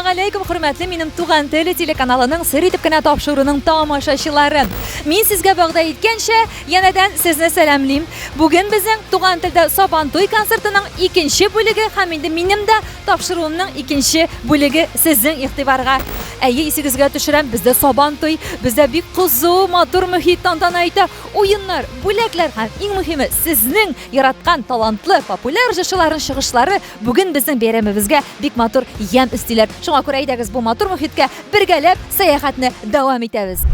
Әссәламегаләйкүм, хөрмәтле минем Туган тел телеканалының сер итеп кенә тапшыруының тамашачылары. Мин сезгә вәгъдә иткәнчә, янәдән сезне сәламлим. Бүген безнең Туган телдә Сабантуй концертының икенче бүлеге һәм инде минем дә тапшыруымның икенче бүлеге сезнең игътибарга. Әйе, исегезгә төшерәм, бездә Сабантуй, бездә бик кызу, матур мөхит тантана итә. Уеннар, бүләкләр һәм иң мөһиме, сезнең яраткан талантлы, популяр җырчыларның чыгышлары бүген безнең бәйрәмебезгә бик матур ямь өстиләр. Шуңа күрә әйдәгез бу матур мөхиткә бергәләп сәяхәтне дәвам итәбез.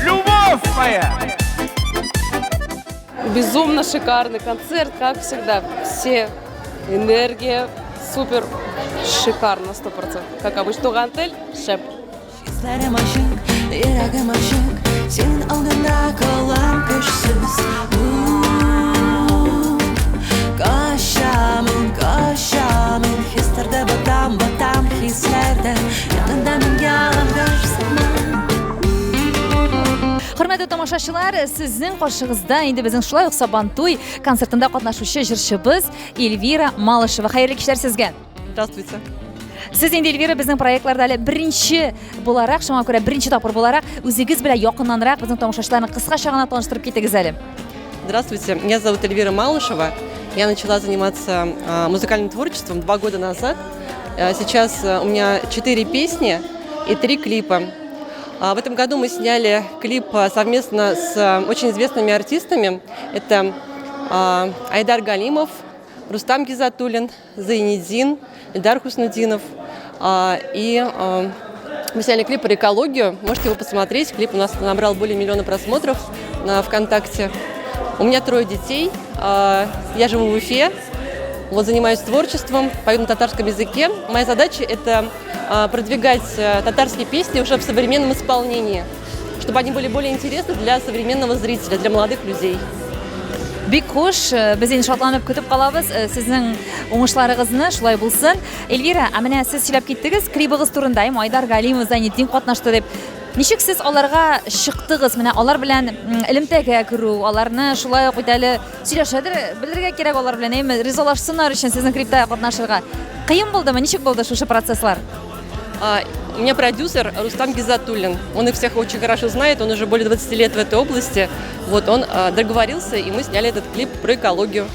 Любовь моя! Безумно шикарный концерт, как всегда. Все энергия, супер шикарно, 100%. Как обычно, Туган тел, шәп. Хисләрем ачык, йөрәгем ачык, син алдында калам көчсез. Качамын, качамын, хисләрдә батам, батам хисләрдә, янында мин ялангач сыман. Хөрмәтле тамашачылар, сезнең каршыгызда инде безнең шулай ук Сабантуй концертында катнашучы җырчыбыз Эльвира Малышева. Хәерле кичләр сезгә. Здравствуйте. Сез инде, Эльвира, безнең проектларда әле беренче буларак, шуңа күрә беренче тапкыр буларак, үзегез белән якыннанрак безнең тамашачыларны кыскача гына таныштырып китегез әле. Здравствуйте, меня зовут Эльвира Малышева. Я начала заниматься музыкальным творчеством 2 года назад. Сейчас у меня четыре песни и три клипа. В этом году мы сняли клип совместно с очень известными артистами. Это Айдар Галимов, Рустам Гизатуллин, Зайнедин, Эльдар Хуснудинов. И мы сняли клип про экологию. Можете его посмотреть. Клип у нас набрал более миллиона просмотров на ВКонтакте. У меня трое детей. Я живу в Уфе. Вот занимаюсь творчеством, пою на татарском языке. Моя задача – это продвигать татарские песни уже в современном исполнении, чтобы они были более интересны для современного зрителя, для молодых людей. Бик хуш, без инде шатланып көтеп калабыз сезнең уңышларыгызны, шулай булсын. Эльвира, ә менә сез сөйләп киттегез клибыгыз турында, әйме, Айдар Галимов, Зайнетдин катнашты дип. Ничек сез аларга чыктыгыз? Менә алар белән элемтәгә керү, аларны шулай ук бит әле сөйләшәдер, белергә кирәк алар белән, әйме, ризалашсыннар өчен сезнең клипта катнашырга. Кыен булдымы? Ничек булды шушы процесслар? У меня продюсер Рустам Гизатуллин. Он их всех очень хорошо знает, он уже более 20 лет в этой области. Вот он договорился, и мы сняли этот клип про экологию.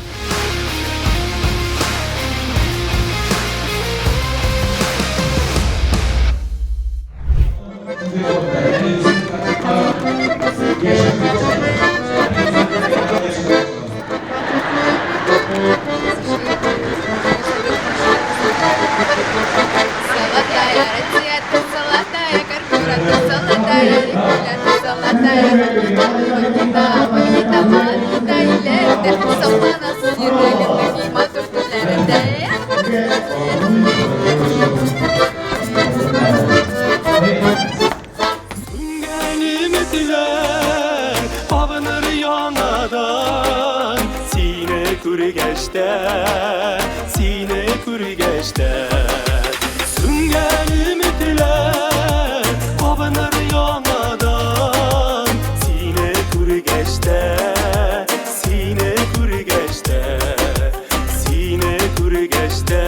Золотая Россия, ты золотая карбюра, ты золотая регуля, ты золотая магнита, магнита, магнита, илләрдә сакланасың йөрәгемнең матур түрләрендә. Сүнгән өметләр кабыныр яңадан сине күргәч тә, сине күргәч тә. Сүнгән өметләр кабыныр яңадан сине күргәч тә, сине күргәч тә, сине күргәч тә,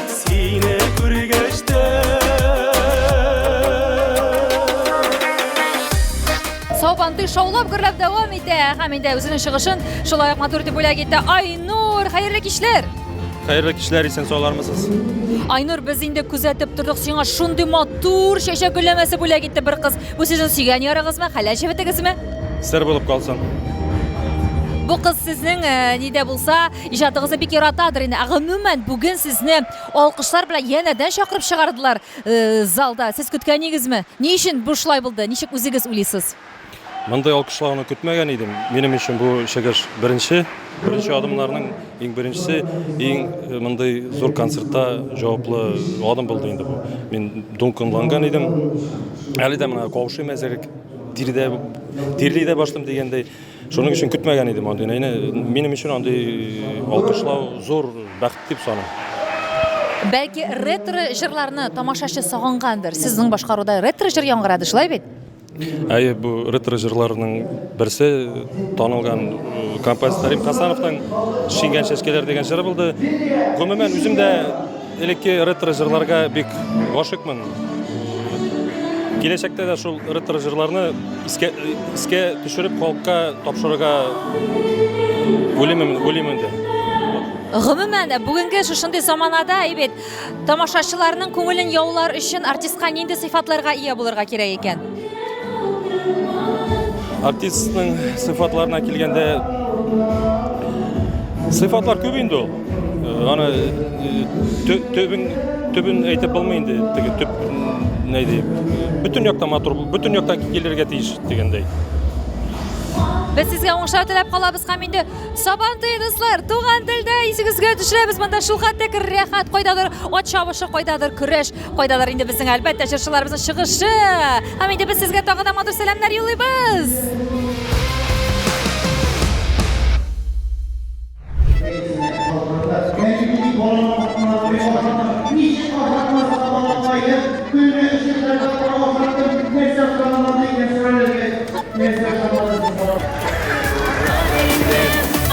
сине күргәч тә. Сабантуй шаулап гөрләп дәвам итә һәм инде үзенең чыгышын шулай ук матур итеп бүләк итте Айнур. Хәерле кичләр! Хәерле кичләр, исән саулармысыз? Айнур, без инде күзәтеп тордык, сиңа шундый матур чәчәк гөлләмәсе бүләк итте бер кыз. Бу сезнең сөйгән ярыгызмы, хәләл җефетегезме? Сер булып калсын. Бу кыз сезнең ни дә булса иҗатыгызны бик яратадыр инде. Ә гомумән бүген сезне алкышлар белән янәдән чакырып чыгардылар залда. Сез көткән идегезме? Ни өчен бу шулай булды? Ничек үзегез уйлыйсыз? Мондый алкышлауны көтмәгән идем. Минем өчен бу чыгыш беренче, беренче адымнарның иң беренчесе, иң э, мондый зур концертта җаваплы адым булды инде бу. Мин дулкынланган идем. Әле дә менә каушыйм әзерәк, тирдә тирли дә башлыйм дигәндәй. Шуның өчен көтмәгән идем андый. Минем өчен андый алкышлау зур бәхет дип саныйм. Бәлки ретро җырларны тамашачы сагынгандыр. Сезнең башкаруда ретро җыр яңгырады, шулай бит? Әйе, бу ретро җырларның берсе танылган композитор Рим Хасановның Шиңгән чәчкәләр дигән җыры булды. Гомумән, үзем дә элекке ретро җырларга бик гашыйкмын. Киләчәктә дә шул ретро җырларны искә, искә төшереп халыкка тапшырырга уйлыйм, уйлыйм инде. Гомумән, бүгенге шушындый заманада, әйбәт, Тамашачыларның күңелен яулар өчен артистка нинди сыйфатларга ия булырга кирәк икән? Артистның сыйфатларына килгәндә, сыйфатлар күп инде ул. Э, аны э, төбен төбен әйтеп булмый инде, теге төп ни дип. Бөтен яктан матур, бөтен яктан килергә тиеш дигәндәй. Без сезгә уңышлар теләп калабыз һәм инде Сабан туе, дуслар, туган телдә исегезгә төшерәбез. Монда шулхәтле рәхәт, кайдадыр ат чабышы, кайдадыр көрәш, кайдадыр инде безнең әлбәттә җырчыларыбызның чыгышы. Һәм инде без сезгә тагы да матур сәламнәр юллыйбыз.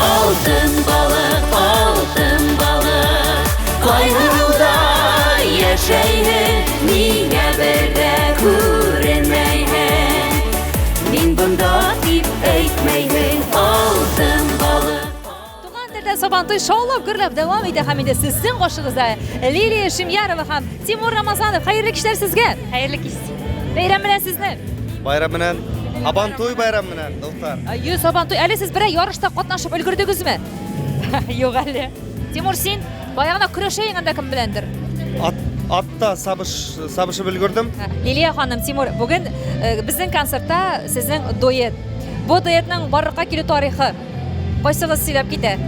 Алтын балык, алтын балык, Кайгыруда яшәйһең, Миңа бер дә күренмәйһең. Мин бында дип әйтмәйһең, Алтын балык. Туган телдә Сабантуй шаулап гөрләп дәвам итә һәм инде сезнең каршыгызда Лилия Шимьярова һәм Тимур Рамазанов. Хәерле кичләр сезгә! Хәерле кич. Бәйрәм белән сезне! Байрам белән, Абантуй байрам белән, дуслар. Әйе, Сабантуй. Әле сез берәр ярышта катнашып өлгердегезме? Юк әле. Тимур, син бая гына көрәшә идең анда кем беләндер? Ат, атта сабыш, сабышып өлгердем. Лилия ханым, Тимур, бүген э, безнең концертта сезнең дуэт. Бу дуэтның барлыкка килү тарихы. Кайсыгыз сөйләп китә?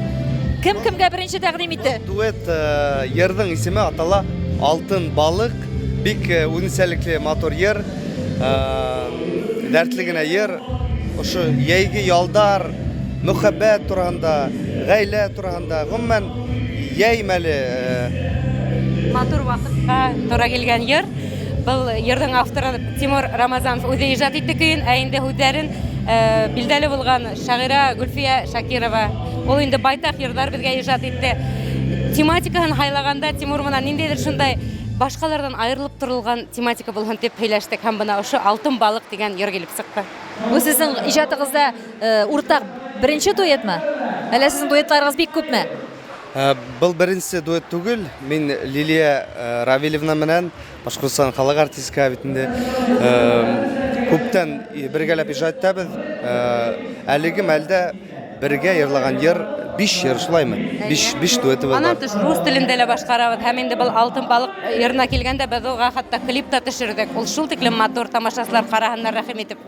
Кем кемгә беренче тәкъдим итте? Дуэт э, йырның исеме атала Алтын балык. Бик э, үзенчәлекле матур йыр. Э, дәртле генә йыр. Ошо йәйге ялдар, мөхәббәт турында, гаилә турында, гомумән йәй мәле. Э, матур вакытка туры килгән йыр. Был йырның авторы Тимур Рамазанов үзе иҗат итте көен, ә инде һүҙҙәрен э, билдәле булган шагыйрә Гөлфия Шакирова. Ул инде байтак йырлар безгә иҗат итте. Тематикаһын һайлаганда Тимур менән ниндәйҙер шундай башҡаларҙан айырылып торылған тематика булһын дип һөйләштек һәм бына ошо Алтын балык дигән йыр килеп сыҡты. Бу сезнең иҗатыгызда э, уртак беренче дуэтмы? Әллә сезнең дуэтларыгыз бик күпме? Э, был беренче дуэт түгел. Мин Лилия э, Равилевна менән Башкортстан халык артистка бит инде күптән бергәләп иҗат итәбез. Әлеге мәлдә Бергә йырлаган йыр, биш йыр, шулаймы? Биш, биш дуэтыбыз бар. Аннан тыш рус телендә лә башкарабыз. Һәм инде был Алтын балык йырына килгәндә без уга хәтта клип та төшердек. Ул шул тиклем матур, тамашачылар караһыннар рәхим итеп.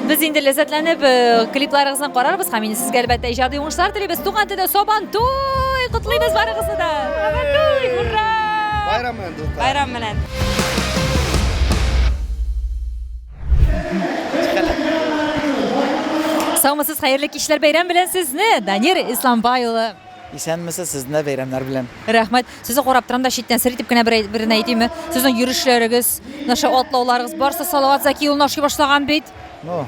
Без инде ләззәтләнеп э, клипларыгызны карарбыз һәм инде сезгә әлбәттә иҗади уңышлар телибез. Туган телдә Сабантуй! Котлыйбыз барыгызны да! Сабантуй! Ура! Байрам белән, дуслар! Байрам белән! Саумысыз, хәерле кичләр, бәйрәм белән сезне, Данир Исламбай улы. Исәнмесез, сезне дә бәйрәмнәр белән. Рәхмәт. Сезне карап торам да читтән сер итеп кенә бер беренә әйтимме? Сезнең йөрешләрегез, наша атлауларыгыз барсы Салават Зәки улына ошый башлаган бит. Ну,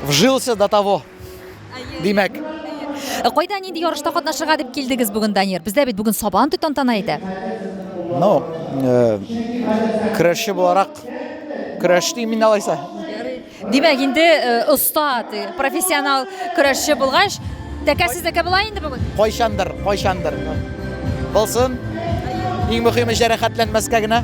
вжился до того. Димәк. Э, кайда нинди ярышта катнашырга дип килдегез бүген, Данир? Бездә бит бүген Сабан туй тантана итә. Ну, э, көрәшче буларак көрәш дим мин алайса. Димәк, инде э, оста, профессионал көрәшче булгач, тәкә сезнеке була инде бүген? Кайчандыр, кайчандыр. Булсын. Иң мөһиме җәрәхәтләнмәскә генә.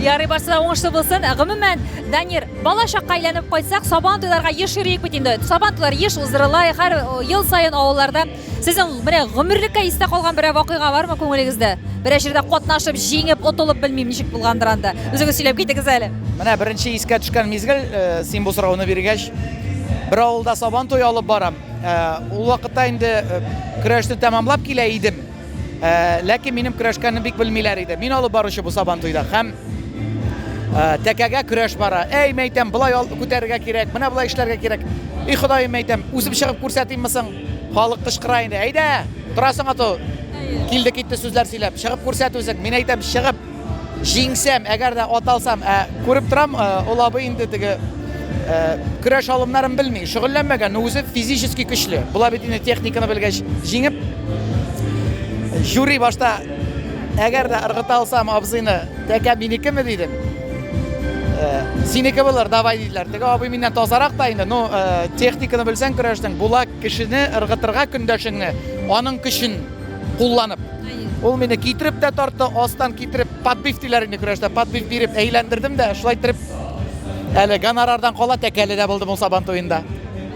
Ярый, барсы да уңышлы булсын. Гомумән, Данир, бала чакка әйләнеп кайтсак, Сабан туйларга еш йөрик бит инде. Сабан туйлар еш уздырыла, һәр ел саен авылларда. Сезнең менә гомерлеккә истә калган берәр вакыйга бармы күңелегездә? Берәр җирдә катнашып, җиңеп, отылып белмим, ничек булгандыр анда. Үзегез сөйләп китегез әле. Менә беренче искә төшкән мизгел, э, син бу сорауны биргәч, бер авылда Сабан туе алып барам. Э, ул вакытта инде э, көрәшне тәмамлап килә идем. Э, ләкин минем көрәшкәнне бик белмиләр иде. Мин алып баручы бу Сабан туйда һәм тәкәгә көрәш бара. Әй, мәйтәм, болай күтәрергә кирәк, менә болай эшләргә кирәк. И Ходаем, мәйтәм, үзем чыгып күрсәтимме соң? Халык кычкыра инде. Әйдә, торасың ато. Килде китте сүзләр сөйләп. Чыгып күрсәт үзең. Мин әйтәм, чыгып җиңсәм, әгәр дә ата алсам, ә күреп торам, ул абый инде теге көрәш алымнарын белми, шөгыльләнмәгән, но үзе физически көчле. Була бит инде техниканы белгәч, җиңеп. Жюри башта әгәр дә ыргыта алсам абзыйны, тәкә минекеме дидем. Синеке булыр, давай диделәр. Теге абый миннән тазарак та инде, ну, техниканы белсәң көрәшнең, була кешене ыргытырга көндәшеңне, аның көчен кулланып. Ул мине китереп тә тартты, астан китереп, подбив диләр инде көрәштә, подбив биреп әйләндердем дә, шулай иттереп әле гонорардан кала тәкәле дә булдым ул Сабан туенда.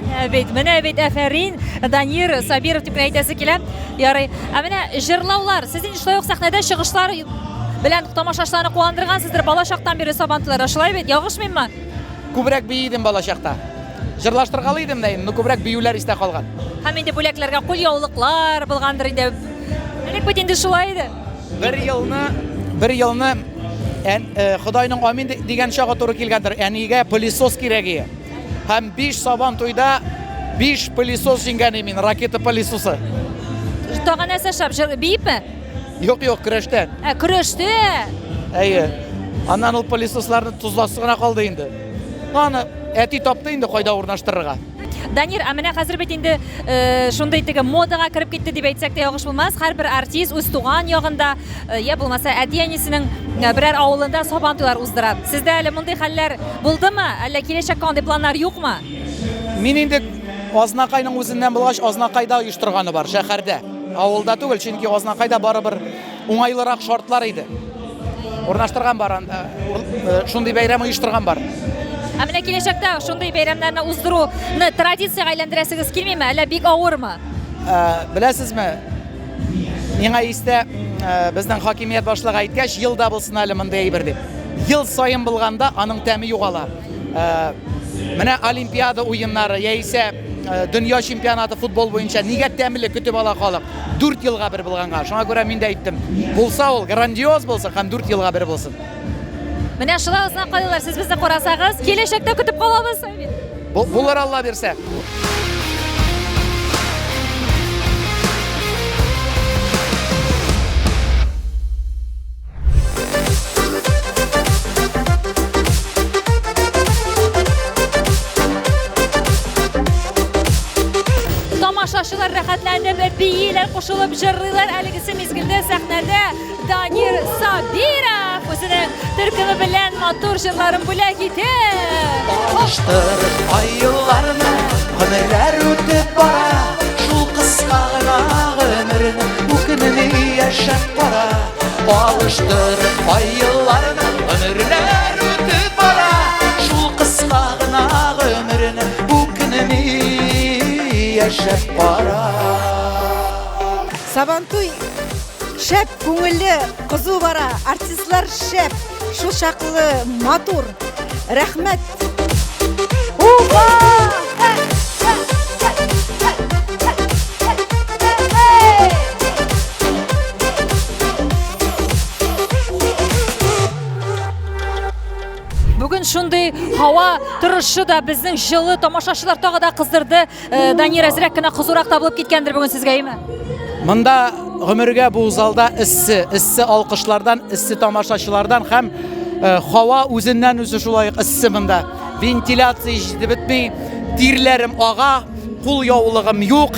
Менә бит, менә бит, афәрин, Данир Сабиров дип кенә әйтәсе килә. Ярый. Ә менә җырлаулар, сез инде шулай ук сәхнәдә чыгышлар белән тамашачыларны куандыргансыздыр бала чактан бире Сабан туйларда, шулай бит? Ялгышмыйммы? Күбрәк бии идем бала чакта. Җырлаштыргалый идем дә инде, но күбрәк биюләр истә калган. Һәм инде бүләкләргә кулъяулыклар булгандыр инде. Элек бит инде шулай иде. Бер елны, бер елны ән, э, Ходайның амин дигән чагы туры килгәндер. Әнигә пылесос кирәк иде. Һәм 5 сабан туйда 5 пылесос җиңгән мин, ракета пылесосы. Тагын нәрсә шәп, җыр биепме? Юк, юк, көрәштә. Ә, көрәштә. Әйе. Аннан ул пылесосларны тозласы гына калды инде. Ну, аны әти тапты инде кайда урнаштырырга. Данир, ә менә хәзер бит инде э, шундый теге модага кереп китте дип әйтсәк тә ялгыш булмас. Һәрбер артист үз туган ягында, э, я булмаса әти-әнисенең э, берәр авылында сабан туйлар уздыра. Сездә әле мондый хәлләр булдымы? Әллә киләчәккә андый планнар юкмы? Мин инде Азнакайның үзеннән булгач, Азнакайда оештырганы бар, шәһәрдә. Авылда түгел, чөнки Азнакайда барыбер уңайлырак шартлар иде. Урнаштырган бар анда, э, шундый бәйрәм оештырган бар. Ә менә киләчәктә шундый бәйрәмнәрне уздыруны традициягә әйләндерәсегез килмиме, әллә бик авырмы? Э, беләсезме, миңа истә э, безнең хакимият башлыгы әйткәч, елда булсын әле мондый әйбер дип. Ел саен булганда аның тәме югала. Менә Олимпиада уеннары яисә дөнья чемпионаты футбол буенча нигә тәмле көтеп ала халык? 4 елга бер булганга. Шуңа күрә мин дә әйттем, булса ул грандиоз булсын һәм 4 елга бер булсын. Менә шулай азнакайлылар, сез безне карасагыз, киләчәктә көтеп калабыз. Булыр Алла бирсә. Тамашачылар рәхәтләнеп бииләр, кушылып җырлыйлар. Әлегесе мизгелдә сәхнәдә Данир Сабиров үзенең төркеме белән матур җырларын бүләк итә. Алыштыр ай елларны, гомерләр үтеп бара, шул кыска гына гомерне үкенми яшәп кара. Алыштыр ай елларны, гомерләр үтеп бара, шул кыска гына гомерне үкенми яшәп кара. Сабантуй шәп, күңелле, кызу бара, артистлар шәп, шул чаклы матур. Рәхмәт. Уфа! Бүген шундый һава торышы да безнең җылы тамашачылар тагы да кыздырды. Э, Данир әзрәк кенә кызурак та булып киткәндер бүген сезгә, әйме? Монда гомергә бу залда эссе, эссе алкышлардан, эссе тамашачылардан һәм э, һава үзеннән үзе шулай ук эссе монда. Вентиляция җитеп бетми, тирләрем ага, кул яулыгым юк.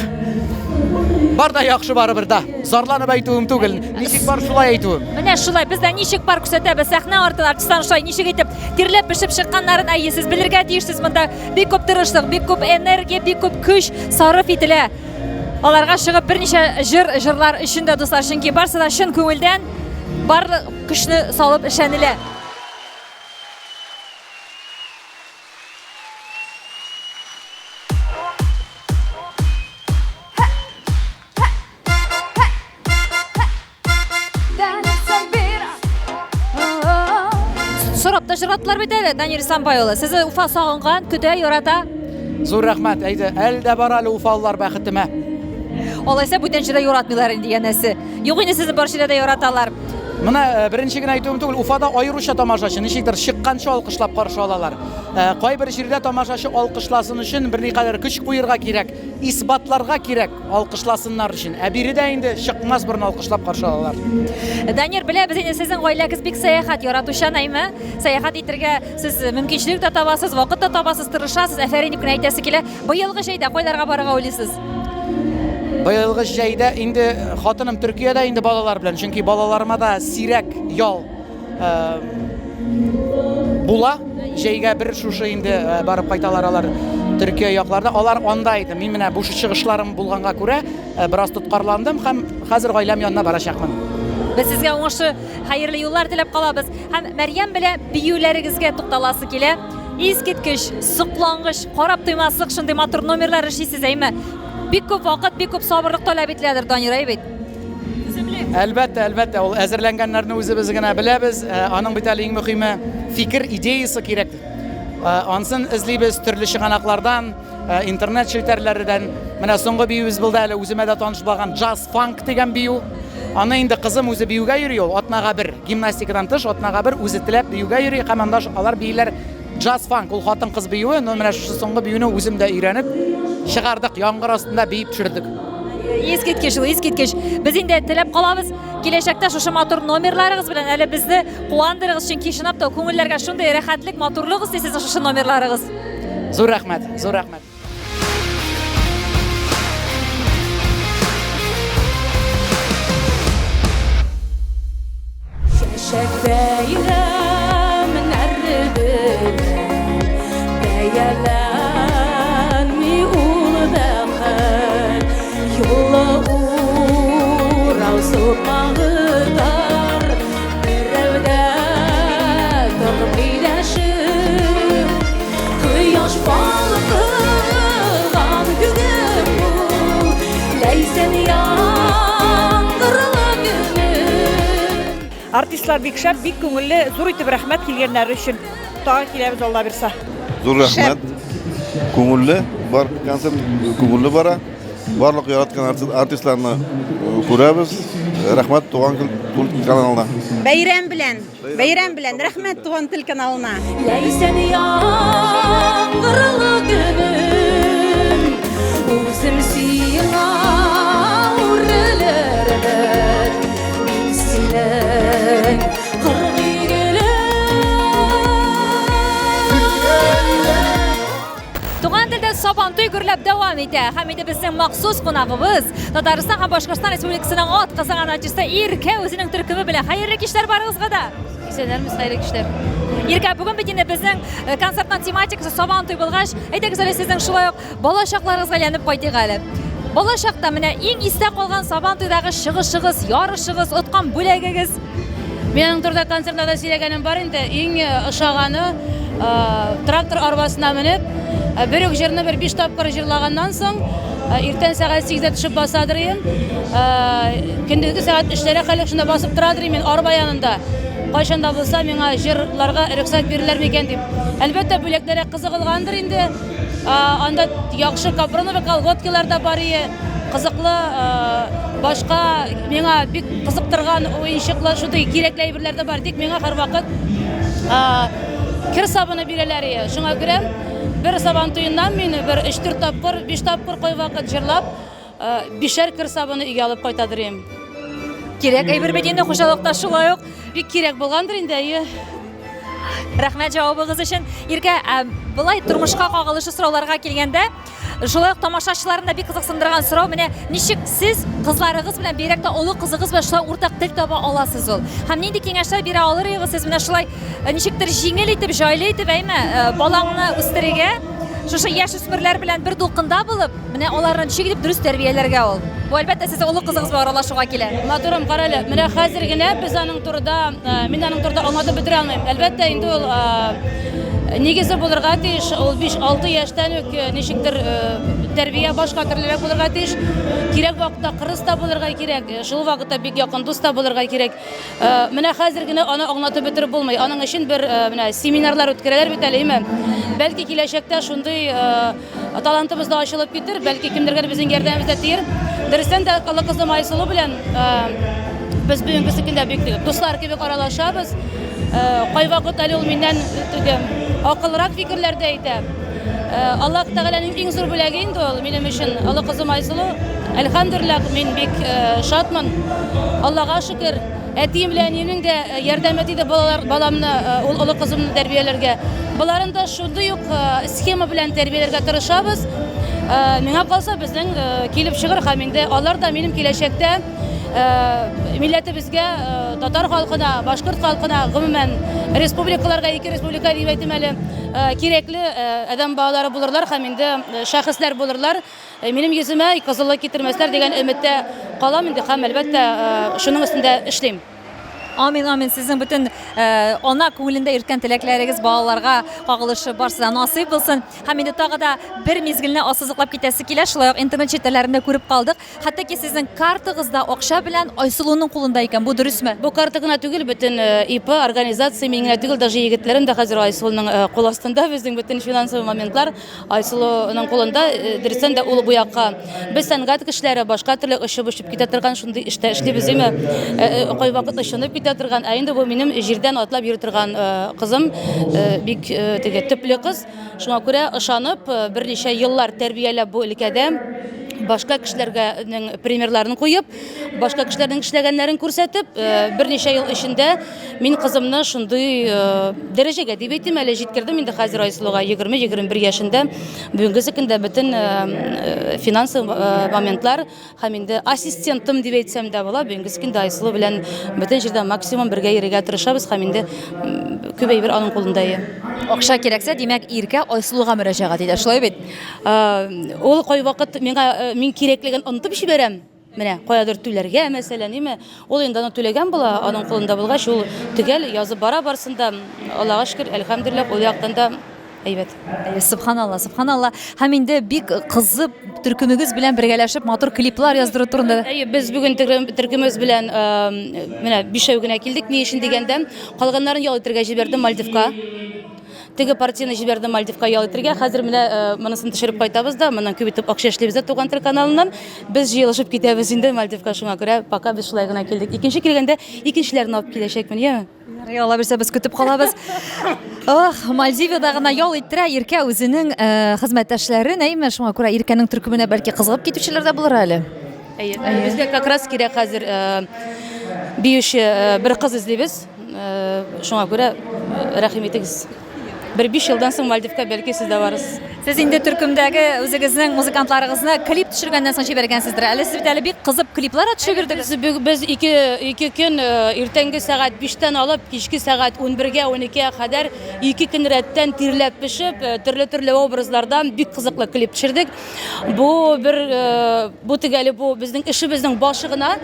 Бар да яхшы барыбер да. Зарланып әйтүем түгел. Ничек бар шулай әйтүем. Менә шулай без дә ничек бар күрсәтәбез сәхнә артында артистлар шулай ничек итеп тирләп пешеп чыкканнарын әйе сез белергә тиешсез монда бик күп тырышлык, бик күп энергия, бик күп көч сарыф ителә. Аларга чыгып берничә җыр җырлар өчен дә дуслар, чөнки барсы да чын күңелдән барлык көчне салып эшләнелә. Сорап та җыраттылар бит әле, Данир Исламбай улы. Сезне Уфа сагынган, көтә, ярата. Зур рәхмәт. Әйдә, әле дә бар әле уфалылар бәхетемә. Алайса бүтән җирдә яратмыйлар инде янәсе. Юк инде сезне бар җирдә дә яраталар. Менә э, беренче генә әйтүем түгел, Уфада аеруча тамашачы ничектер чыкканчы алкышлап каршы алалар. Э, кайбер җирдә тамашачы алкышласын өчен берникадәр көч куерга кирәк, исбатларга кирәк алкышласыннар өчен. Ә биредә инде чыкмас борын алкышлап каршы алалар. Данир, беләбез инде сезнең гаиләгез бик сәяхәт яратучан, әйме? Сәяхәт итергә сез мөмкинчелек тә табасыз, вакыт та табасыз, тырышасыз. Афәрин дип кенә әйтәсе килә. Быелгы җәйдә кайларга барырга уйлыйсыз? Быелгы җәйдә инде хатыным Төркиядә инде балалар белән, чөнки балаларыма да сирәк ял э, була. Җәйгә бер шушы инде э, барып кайталар алар Төркия якларына. Алар анда иде. Мин менә бу чыгышларым булганга күрә э, бераз тоткарландым һәм хәзер гаиләм янына барачакмын. Без сезгә уңышлы, хәерле юллар теләп калабыз. Һәм Мәрьям белән биюләрегезгә тукталасы килә. Искиткеч, соклангыч, карап туймаслык шундый матур номерлар эшлисез, әйме? Бик күп вакыт, бик күп сабырлык таләп ителәдер, Данир, әй бит? Әлбәттә, әлбәттә, ул әзерләнгәннәрне үзебез генә беләбез. Э, аның бит әле иң мөһиме фикер, идеясы кирәк. Э, ансын эзлибез төрле чыганаклардан, э, интернет челтәрләрдән. Менә соңгы биюебез булды әле үземә дә таныш булган джаз фанк дигән бию. Аны инде кызым үзе биюгә йөри ул, атнага бер. Гимнастикадан тыш, атнага бер үзе теләп биюгә йөри һәм анда алар бииләр джаз фанк, ул хатын-кыз биюе, но менә шушы соңгы биюне үзем дә өйрәнеп чыгардык, яңгыр астында биеп төшердек. Искиткеч ул, искиткеч. Без инде теләп калабыз, киләчәктә шушы матур номерларыгыз белән әле безне куандырыгыз, чөнки чынлап та күңелләргә шундый рәхәтлек, матурлык өсти сезнең шушы номерларыгыз. Зур рәхмәт, зур рәхмәт. Чәчәк бәйрәмнәре белән бәяләнми ул бәхет. Юлы урау сукмагы тар, берәү дә тормый дәшеп. Кояш балкыган көнем бу, Ләйсән яңгырлы көнем. Артистлар бик шәп, бик күңелле, зур итеп рәхмәт килгәннәре өчен. Тагы киләбез, Алла бирса. Зур рәхмәт. Күңелле бар концерт, күңелле бара. Барлык яраткан артистларны күрәбез. Рәхмәт Туган көн каналына. Бәйрәм белән! Бәйрәм белән, рәхмәт Туган тел каналына. Ләйсән яңгырлы көнем, үзем сиңа үрелермен. Мин синең кыргый гөлең. Туган телдә Сабантуй гөрләп дәвам итә. Һәм инде безнең махсус кунагыбыз Татарстан һәм Башкортстан Республикасының атказанган артисты Иркә үзенең төркеме белән. Хәерле кичләр барыгызга да. Исәннәрмез, хәерле кичләр. Иркә, бүген бит инде безнең э, концертның тематикасы Сабантуй булгач, әйдәгез әле сезнең шулай ук бала чакларыгызга әйләнеп кайтыйк әле. Бала чакта менә иң истә калган Сабантуйдагы чыгышыгыз, ярышыгыз, откан бүләгегез. Мин аның турында концертларда сөйләгәнем бар инде. Иң э, ошаганы э, трактор арбасына менеп, э, бер үк җырны бер биш тапкыр җырлаганнан соң, иртән сәгать 8-дә төшеп басадыр идем. Көндезге сәгать 3-ләргә хәле шунда басып торадыр идем мин арба янында. Кайчан да булса миңа җырларга рөхсәт бирелер микән дип. Әлбәттә, бүләкләргә кызыгылгандыр инде. Анда яхшы капроновый колготкилар да бар ие. Кызыклы башка миңа бик кызыктырган уенчыклар, шундый кирәкле әйберләр дә бар. Тик миңа һәрвакыт кер сабыны бирәләр ие. Шуңа күрә бер сабан туеннан мин бер 3-4 тапкыр, 5 тапкыр кайвакыт җырлап, бишәр кер сабыны өйгә алып кайтадыр идем. Кирәк әйбер бит инде хуҗалыкта шулай ук. Бик кирәк булгандыр инде, әйе. Рәхмәт җавабыгыз өчен. Иркә, ә болай тормышка кагылышлы сорауларга килгәндә, шулай ук тамашачыларны да бик кызыксындырган сорау, менә ничек сез кызларыгыз белән, бигрәк тә олы кызыгыз белән шулай уртак тел таба аласыз ул? Һәм нинди киңәшләр бирә алыр идегез сез менә шулай э, ничектер җиңел итеп, җайлы итеп, әйме, э, балаңны үстерергә, шушы яшүсмерләр белән бер дулкында булып, Менә аларны ничек итеп дөрес тәрбияләргә ул? Бу, әлбәттә, сезнең олы кызыгыз белән аралашуга килә. Матурым, кара әле, менә хәзер генә без аның турыда, э, мин аның турыда аңлатып бетерә алмыйм. Әлбәттә, инде ул э, Нигезе булырга тиеш, ул 5-6 яшьтән үк ничектер тәрбия башка төрлерәк булырга тиеш. Кирәк вакытта кырыс та булырга кирәк, шул вакытта бик якын дус та булырга кирәк. Менә хәзер генә аны аңлатып бетереп булмый. Аның өчен бер менә семинарлар үткәрәләр бит әле, әйме? Бәлки киләчәктә шундый талантыбыз да ачылып китер, бәлки кемдергә безнең ярдәмебез дә тиер. Дөрестән дә, олы кызым Айсылу белән без бүгенге көндә бик дуслар кебек аралашабыз. Кайвакыт әле ул миннән теге акыллырак фикерләр дә әйтә. Аллаһ Тәгаләнең иң зур бүләге инде ул минем өчен. Олы кызым Айсылу. Әлхәмдүлилләһ, мин бик шатмын. Аллага шөкер. Әтием белән әниемнең дә ярдәме тиде балалар, баламны, ул олы кызымны тәрбияләргә. Боларын да шундый ук схема белән тәрбияләргә тырышабыз. Миңа калса, безнең килеп чыгыр һәм инде алар да минем киләчәктә милләтебезгә, татар халкына, башкорт халкына, гомумән, республикаларга, ике республика дип әйтим әле, кирәкле адәм балалары булырлар һәм инде шәхесләр булырлар. Минем йөземә кызыллык китермәсләр дигән өметтә калам инде һәм, әлбәттә, шуның өстендә эшлим. Амин, амин. Сезнең бөтен ана күңелендә йөрткән теләкләрегез балаларга кагылышы барсы да насыйп булсын. Һәм инде тагы да бер мизгелне ассызыклап китәсе килә. Шулай ук интернет челтәрләрендә күреп калдык. Хәтта ки сезнең картагыз да акча белән Айсылуның кулында икән. Бу дөресме? Бу карта гына түгел, бөтен ИП, организация мин генә түгел, даже егетләрем дә хәзер Айсылуның кул астында. Безнең бөтен финансовый моментлар Айсылуның кулында. Дөрестән дә ул бу якка. Без сәнгать кешеләре башка төрле очып-очып китә торган шундый эштә эшлибез, димме? Кайвакыт очынып китә торган. Ә инде бу минем җирдән атлап йөри торган кызым, бик теге төпле кыз. Шуңа күрә ышанып, берничә еллар тәрбияләп бу өлкәдә башка кешеләргә примерларын куеп, башка кешеләрнең эшләгәннәрен күрсәтеп, берничә ел эчендә мин кызымны шундый дәрәҗәгә дип әйтим әле җиткердем. Инде хәзер Айсылуга 20-21 яшендә. Бүгенге көндә бөтен финансовый моментлар Һәм инде ассистентым дип әйтсәм дә була, бүгенге көндә Айсылу белән бөтен җирдә максимум бергә йөрергә тырышабыз һәм инде күп әйбер аның кулында. Акча кирәксә, димәк, Иркә Айсылуга мөрәҗәгать итә, шулай бит? Ул кайвакыт миңа мин кирәклеген онытып җибәрәм. Менә каядыр түләргә, мәсәлән, име? Ул инде аны түләгән була, аның кулында булгач, ул төгәл язып бара барсын да, Аллага шөкер, әлхәмдүлилләһ, ул яктан да Әйбәт. Субханалла, субханалла. Һәм инде бик кызып төркемегез белән бергәләшеп матур клиплар яздыру турында. Әйе, без бүген төркемебез белән менә бишәү генә килдек. Ни өчен дигәндә, калганнарын ял итәргә җибәрдем Мальдивка. Теге партияне җибәрдем Мальдивка ял итәргә. Хәзер менә монысын төшереп кайтабыз да, моннан күп итеп акча эшлибез дә Туган тел каналыннан. Без җыелышып китәбез инде Мальдивка, шуңа күрә пока без шулай гына килдек. Икенче килгәндә икенчеләрне алып киләчәкмен, яме? Ярый, Алла бирсә, без көтеп калабыз. Ох, Мальдивида гына ял иттерә Иркә үзенең э, хезмәттәшләрен, әйме, шуңа күрә Иркәнең төркеменә бәлки кызыгып китүчеләр дә булыр әле. Әйе, безгә как раз кирәк хәзер э, биюче э, бер кыз эзлибез. Э, шуңа күрә э, рәхим итегез. Бер 5 елдан соң Мальдивка бәлки сез дә барырсыз. Сез инде төркемдәге үзегезнең музыкантларыгызны клип төшергәннән соң җибәргәнсездер. Әле сез бит әле бик кызып клиплар да төшереп йөрдегез. Без, без ике, ике көн э, иртәнге сәгать 5-тән алып кичке сәгать 11-гә, 12-гә кадәр ике көн рәттән тирләп пешеп, э, төрле-төрле образлардан бик кызыклы клип төшердек. Бу бер э, бу төгәле бу безнең эшебезнең башы гына.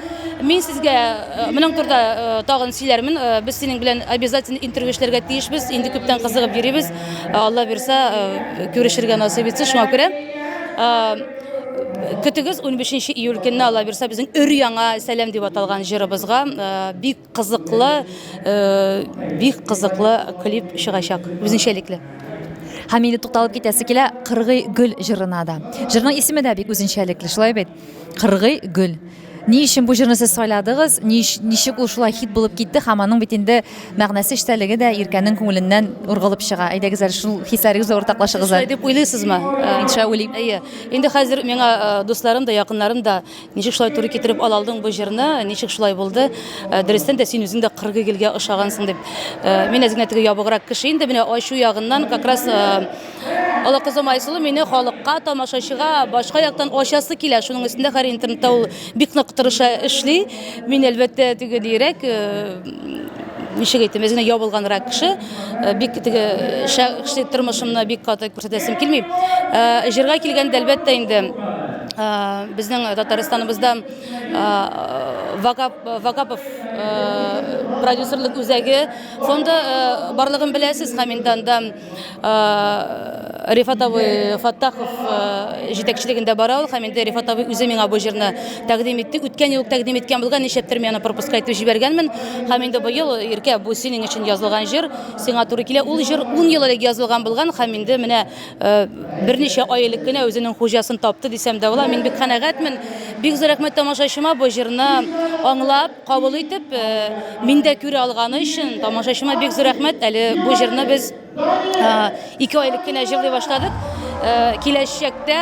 Мин сезгә э, моның турында э, тагын сөйләрмен. Без синең белән обязательно интервью эшләргә тиешбез. Инде күптән кызыгып йөрибез. Алла бирсә, күрешергә насыйп итсен. Шуңа күрә көтегез 15 июль көнне Алла бирсә безнең өр-яңа Сәлам дип аталган җырыбызга бик Кызыклы, бик кызыклы клип чыгачак, үзенчәлекле. Һәм инде тукталып китәсе килә Кыргый гөл җырына да. Җырның исеме дә бик үзенчәлекле, шулай бит? Кыргый гөл. Ни өчен бу җырны сез сайладыгыз? Ни ничек ул шулай хит булып китте һәм аның бит инде мәгънәсе, эчтәлеге дә Иркәнең күңеленнән ургылып чыга. Әйдәгез әле шул хисләрегезне уртаклашыгыз әле. Шулай дип уйлыйсызмы? Мин шулай уйлыйм. Әйе. Инде хәзер миңа дусларым да, якыннарым да Ничек шулай туры китереп ала алдың бу җырны? Ничек шулай булды? Э, дөрестән дә син үзең дә кыргый гөлгә ошагансың дип. Э, мин әз генә теге ябыграк кеше инде, менә ачу ягыннан как раз э, Олы кызым Айсылу мине халыкка, тамашачыга башка яктан ачасы килә. Шуның өстендә хәр интернетта ул бик нык тырыша эшли. Мин әлбәттә теге дирәк ничек әйтим, әз генә ябылганрак кеше, бик теге шәхси тормышымны бик каты күрсәтәсем килми. Җырга килгәндә, әлбәттә инде, Безнең Татарстаныбызда Вагапов продюсерлык үзәге фонды барлыгын беләсез һәм инде анда Рифат абый Фаттахов җитәкчелегендә бара ул һәм инде Рифат абый үзе миңа бу җырны тәкъдим итте. Үткән ел тәкъдим иткән булган, нишләптер мин аны пропуска итеп җибәргәнмен. Һәм инде быел Иркә, бу синең өчен язылган җыр, сиңа туры килә. Ул җыр 10 ел элек язылган булган һәм инде менә берничә ай элек кенә үзенең хуҗасын тапты дисәм дә була. Мин бик канәгатьмен. Бик зур рәхмәт тамашачыма бу җырны аңлап, кабул итеп, миндә күрә алганы өчен тамашачыма бик зур рәхмәт. Әле бу җырны без 2 ай элек кенә җырлый башладык. Киләчәктә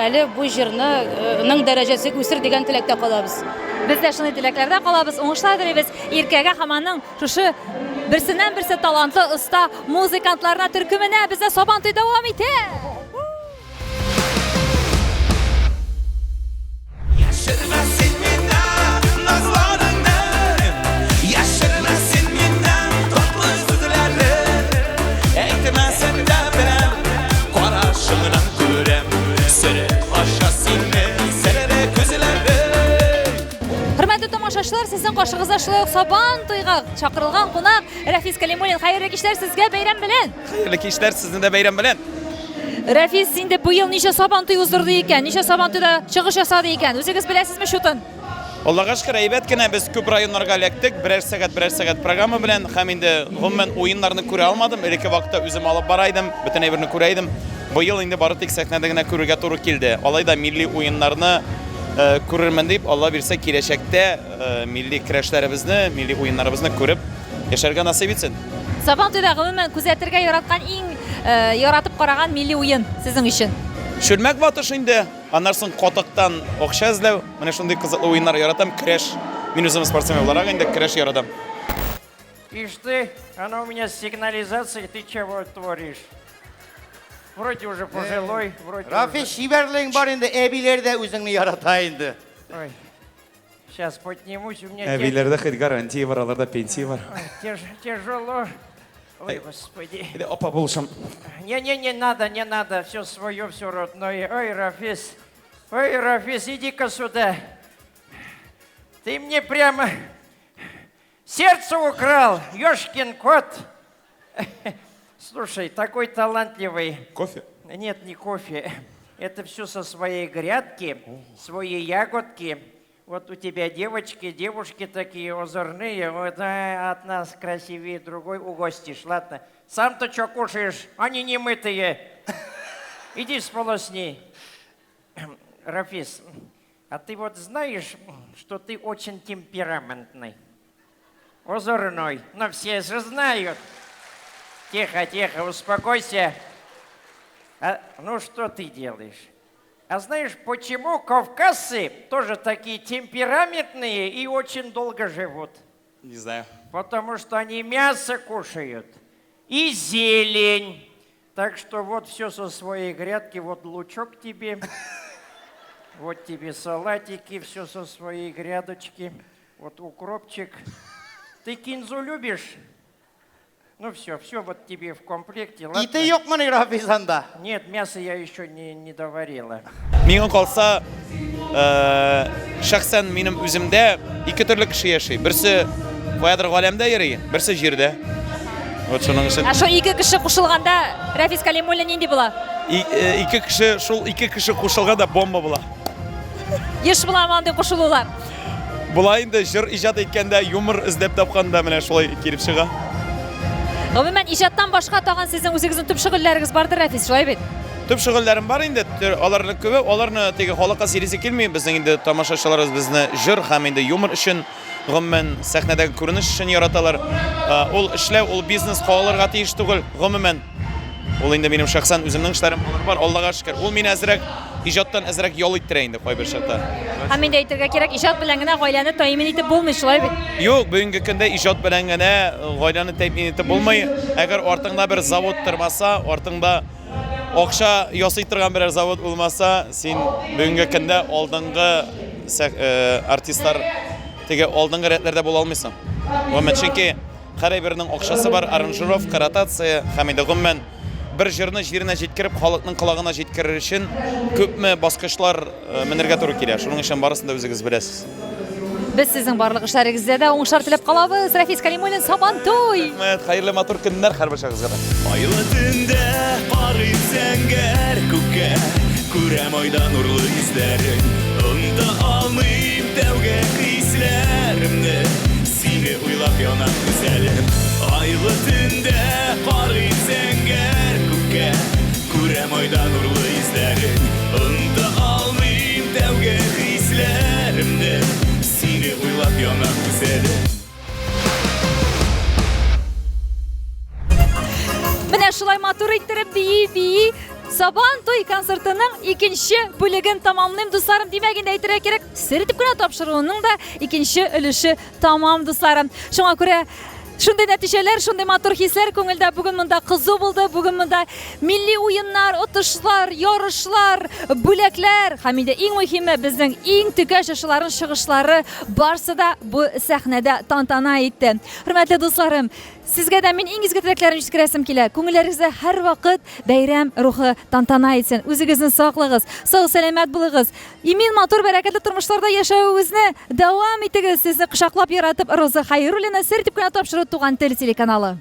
әле бу җырның дәрәҗәсе үсер дигән теләктә калабыз. Без дә шундый теләкләрдә калабыз. Уңышлар телибез Иркәгә һәм аның Шушы берсеннән-берсе талантлы, оста музыкантларына төркеменә бездә Сабантуй дәвам итә! Яшермә син миннән назларыңны, Яшермә син миннән татлы сүзләрен. Әйтмәсәң дә беләм, карашыңнан күрәм, Сөреп аша синең серле күзләрең. Хөрмәтле тамашачылар, сезнең каршыгызда шулай ук Сабан туйга чакырылган кунак Рәфис Калимуллин. Хәерле кичләр сезгә бәйрәм белән. Хәерле кичләр, сезне дә бәйрәм белән. Рәфис инде быел ничә Сабан туй уздырды икән? Ничә Сабан туйда чыгыш ясады икән? Үзегез беләсезме чутын? Аллага шөкер, әйбәт кенә без күп районнарга эләктек. Берәр сәгать, берәр сәгать программа белән һәм инде гомумән уеннарны күрә алмадым. Элекке вакытта үзем алып бара идем, бөтен әйберне күрә идем. Быел инде бары тик сәхнәдә генә күрергә туры килде. Алай да милли уеннарны күрермен дип, Алла бирсә, киләчәктә милли көрәшләребезне, милли уеннарыбызны күреп яшәргә насыйп итсен. Сабан туйда гомумән күзәтергә яраткан иң яратып караган милли уен сезнең өчен? Чүлмәк ватыш инде, аннан соң катыктан акча эзләү, менә шундый кызыклы уеннар яратам, көрәш. Мин үзем спортсмен буларак инде көрәш яратам. Ишь ты, она у меня с сигнализацией, ты чего творишь? Вроде уже пожилой, вроде Рафис, уже... чибәрлең бар инде, әбиләр дә үзеңне ярата инде. Ой, сейчас поднимусь, у меня... Әбиләрдә хоть гарантия бар, аларда пенсия бар. Ой, тяжело. Ой, господи. Әйдә, апа, булышам. Не-не, не надо, не надо, все свое, все родное. Ой, Рафис, ой, Рафис, иди-ка сюда. Ты мне прямо сердце украл, ёшкин кот. Слушай, такой талантливый. Кофе? Нет, не кофе. Это все со своей грядки, свои ягодки. Вот у тебя девочки, девушки такие озорные. Вот а, от нас красивее другой угостишь. Ладно, сам-то что кушаешь? Они не мытые. Иди сполосни. Рафис, а ты вот знаешь, что ты очень темпераментный? Озорной. Но все же знают. Тихо, тихо, успокойся. А, ну что ты делаешь? А знаешь, почему кавказцы тоже такие темпераментные и очень долго живут? Не знаю. Потому что они мясо кушают и зелень. Так что вот все со своей грядки, вот лучок тебе, вот тебе салатики, все со своей грядочки, вот укропчик. Ты кинзу любишь? Ну все, все вот тебе в комплекте. Ладно? Ите юкмыни, Рафис, анда? Нет, мясо я еще не, не доварила. Миңа калса, э, шәхсән минем үземдә ике төрле кеше яши. Берсе каядыр галәмдә йөри, берсе җирдә. Вот шуның өчен. Ә шул ике кеше кушылганда Рәфис Калимуллин нинди була? И, э, ике кеше, шул ике кеше кушылганда бомба була. Еш буламы андый кушылулар? Була инде җыр иҗат иткәндә, юмор эзләп тапканда менә шулай килеп чыга. Гомумән, иҗаттан башка тагын сезнең үзегезнең төп шөгыльләрегез бардыр, Рәфис, шулай бит? Төп шөгыльләрем бар инде, аларны күбе, аларны теге халыкка сөйлисе килми. Безнең инде тамашачыларыбыз безне җыр һәм инде юмор өчен, гомумән, сәхнәдәге күренеш өчен яраталар. Ул эшләү, ул бизнес калырга тиеш түгел, гомумән. Ул инде минем шәхсән үземнең эшләрем алар бар, Аллага шөкер. Ул мине әзрәк иҗаттан әзрәк ял иттерә инде кайбер чакта. Һәм инде әйтергә кирәк, иҗат белән генә гаиләне тәэмин итеп булмый, шулай бит? Юк, бүгенге көндә иҗат белән генә гаиләне тәэмин итеп булмый. Әгәр артыңда бер завод тормаса, артыңда акча ясый торган берәр завод булмаса, син бүгенге көндә алдынгы э, артистлар теге алдынгы рәтләрдә була алмыйсың. Гомумән, чөнки Һәр әйбернең акчасы бар, аранжировка, ротация һәм инде гомумән бер җырны җиренә җиткереп, халыкның колагына җиткерер өчен күпме баскычлар э, менергә туры килә. Шуның өчен барысын да үзегез беләсез. Без сезнең барлык эшләрегездә дә уңышлар теләп калабыз. Рафис Калимуллин, Сабантуй! Рәхмәт, хәерле матур көннәр һәрберчагызга да. Айлы төндә карыйм зәңгәр күккә, Күрәм айда нурлы йөзләрең. Оныта алмыйм тәүге хисләремне, Сине уйлап янам гүзәлем. Айлы төндә карыйм зәңгәр күккә, Күрәм айда нурлы йөзләрең. Оныта алмыйм тәүге хисләремне, Сине уйлап янам гүзәлем. Менә шулай матур иттереп бии-бии Сабан туй концертының икенче бүлеген тамамлыйм, дусларым. Димәк, инде әйтергә кирәк, сер итеп кенә тапшыруының да икенче өлеше тамам, дусларым. Шуңа күрә шундый нәтиҗәләр, шундый матур хисләр күңелдә. Бүген монда кызу булды, бүген монда милли уеннар, отышлар, ярышлар, бүләкләр һәм инде иң мөһиме безнең иң текә җырчыларның чыгышлары барсы да бу сәхнәдә тантана итте. Хөрмәтле дусларым, сезгә дә мин иң изге теләкләремне җиткерәсем килә. Күңелләрегездә һәрвакыт бәйрәм рухы тантана итсен. Үзегезне саклыгыз, сау-сәламәт булыгыз. Имин, матур, бәрәкәтле тормышларда яшәвегезне дәвам итегез. Сезне кочаклап яратып, Роза Хәйруллина, сер итеп кенә тапшыру Туган тел телеканалы.